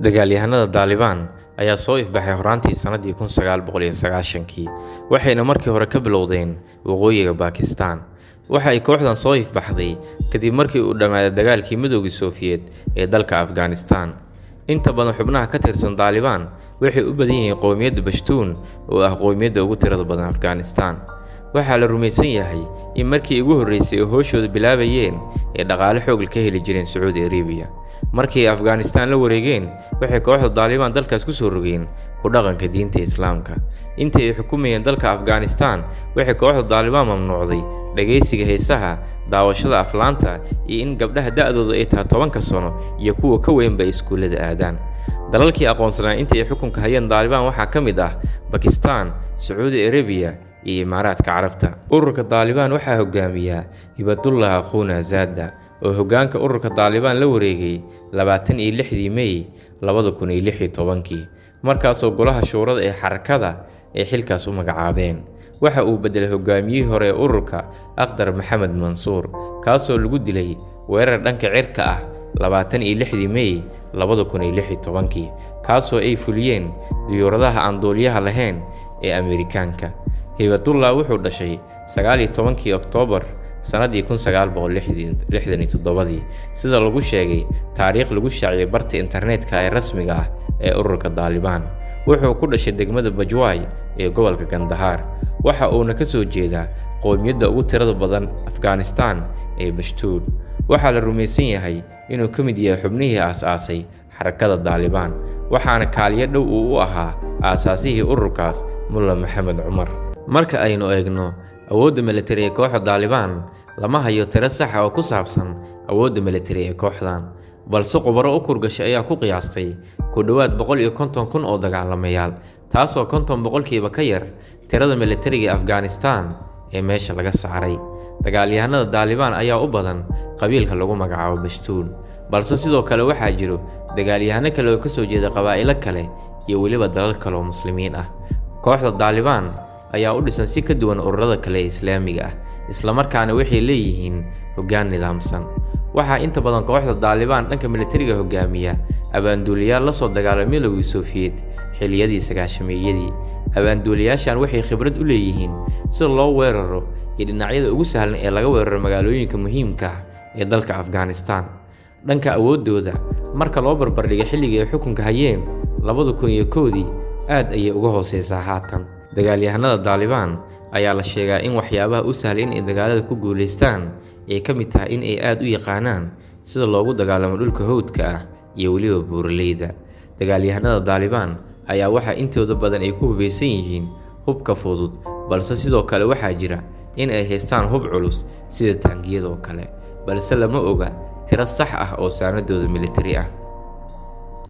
Dagaalyahanada Taliban ayaa soo ifbaxay horaantii sanadii 1990-kii, waxayna markii hore ka bilowdeen waqooyiga Baakistaan. Waxa ay kooxdan soo ifbaxday kadib markii uu dhammaaday dagaalkii Midowgii Sofiyeet ee dalka Afghanistan. Inta badan xubnaha ka tirsan Taliban waxay u badan yihiin qowmiyadda Pashtuun, oo ah qowmiyadda ugu tirada badan Afghanistan. Waxaa la rumaysan yahay in markii ugu horreysay ay howshooda bilaabayeen ay dhaqaale xoog leh ka heli jireen Sacuudi Arabiya. Markii ay Afghanistan la wareegeen, waxay kooxda Taliban dalkaas ku soo rogeen ku dhaqanka diinta Islaamka. Intii ay xukumayeen dalka Afghanistan, waxay kooxda Taliban mamnuucday dhageysiga heesaha, daawashada aflaanta iyo in gabdhaha da'doodu ay tahay 10-ka sano iyo kuwa ka weynba ay iskuulada aadaan. Dalalkii aqoonsanaa intii ay xukunka hayeen Taliban waxaa ka mid ah Bakistaan, Sacuudi Arabiya iyo Imaaraadka Carabta. Ururka Taliban waxaa hogaamiya Hibatullah Akhundzada, oo hoggaanka ururka Taliban la wareegay 26-dii May 2016-kii, markaasoo golaha shuurada ee xarakada ay xilkaas u magacaabeen. Waxa uu beddelay hogaamiyihii hore ee ururka, Akhtar Maxamed Mansuur, kaasoo lagu dilay weerar dhanka cirka ah 26-dii May 2016-kii, kaasoo ay fuliyeen diyuuradaha aan duuliyaha lahayn ee Ameerikaanka. Hibatullah wuxuu dhashay 19-kii Oktoobar sanadii 1967-dii, sida lagu sheegay taariikh lagu shaaciyay barta internetka ee rasmiga ah ee ururka Taliban. Wuxuu ku dhashay degmada Bajwai ee gobolka Kandahar, waxa uuna ka soo jeedaa qowmiyadda ugu tirada badan Afghanistan ee Pashtuun. Waxaa la rumaysan yahay inuu ka mid yahay xubnihii aasaasay xarakada Taliban, waxaana kaaliye dhow uu u ahaa aasaasihii ururkaas, Mulla Maxamed Cumar. Marka aynu eegno awoodda militari ee kooxda Taliban, lama hayo tiro sax ah oo ku saabsan awoodda militari ee kooxdan, balse khubaro u kurgashay ayaa ku qiyaastay ku dhowaad 150,000 oo dagaalamayaal, taasoo 50% ka yar tirada militariga ee Afghanistan ee meesha laga saaray. Dagaalyahanada Taliban ayaa u badan qabiilka lagu magacaabo Pashtuun, balse sidoo kale waxaa jiro dagaalyahano kale oo kasoo jeeda qabaa'ilo kale iyo weliba dalal kale oo Muslimiin ah. Kooxda Taliban ayaa u dhisan si ka duwan ururada kale ee Islaamiga ah, islamarkaana waxay leeyihiin hoggaan nidaamsan. Waxaa inta badan kooxda Taliban dhanka militariga hogaamiya abaanduuliyaal la soo dagaalamay Midowgii Sofiyeet xilliyadii sagaashameeyadii. Abaanduuliyaashan waxay khibrad u leeyihiin sida loo weeraro iyo dhinacyada ugu sahlan ee laga weeraro magaalooyinka muhiimka ah ee dalka Afghanistan. Dhanka awooddooda, marka loo barbardhigo xilligii ay xukunka hayeen 2001-dii, aad ayay uga hooseysaa haatan. Dagaalyahanada Taliban ayaa la sheegaa in waxyaabaha u sahla in ay dagaalada ku guuleystaan ay ka mid tahay in ay aad u yaqaanaan sida loogu dagaalamo dhulka hawdka ah iyo weliba buuraleyda. Dagaalyahanada Taliban ayaa waxaa intooda badan ay ku hubeysan yihiin hubka fudud, balse sidoo kale waxaa jira in ay haystaan hub culus sida taangiyada oo kale, balse lama oga tiro sax ah oo saanadooda militari ah.